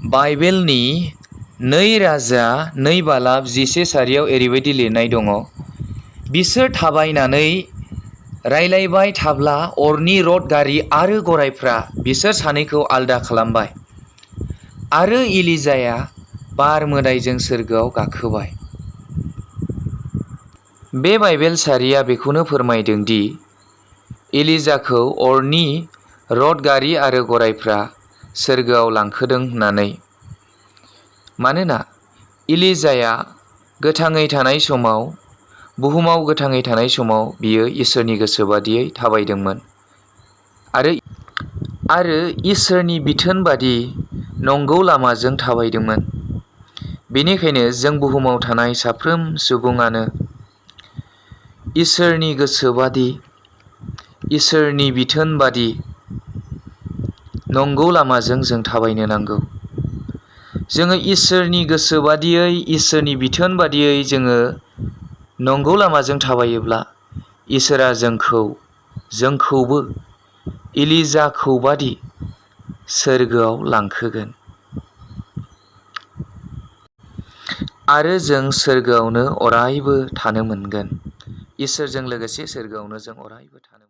बाइबेलनि 2 राजा 2 बालाब 11 सारियाव ओरैबायदि लिरनाय दङ। बिसोर थाबायनानै रायलायबाय थाब्ला अरनि रथ गारि आरो गरायफ्रा बिसोर सानैखौ आलदा खालामबाय आरो एलिजाया बार मोदायजों सोरगोआव गाखोबाय। बे बाइबेल सारिया बेखौनो फोरमायदों दि एलिजाखौ अरनि रथ गारि आरो गरायफ्रा सोरगोआव लांखोदों होननानै। मानोना एलिजाया गोथाङै थानाय समाव, बुहुमाव गोथाङै थानाय समाव बियो इसोरनि गोसो बादियै थाबायदोंमोन आरो इसोरनि बिथोन बादि नंगौ लामाजों थाबायदोंमोन। बेनिखायनो जों बुहुमाव थानाय साफ्रोम सुबुङानो इसोरनि गोसो बादि, इसोरनि बिथोन बादि नंगौ लामाजों जों थाबायनो नांगौ। जोङो इसोरनि गोसो बादियै, इसोरनि बिथोन बादियै जोङो नंगौ लामाजों थाबायोब्ला इसोरा जोंखौबो एलिजाखौ बादि सोरगोआव लांखोगोन आरो जों सोरगोआवनो अरायबो थानो मोनगोन। इसोरजों लोगोसे सोरगोआवनो जों अरायबो थानो मोनगोन।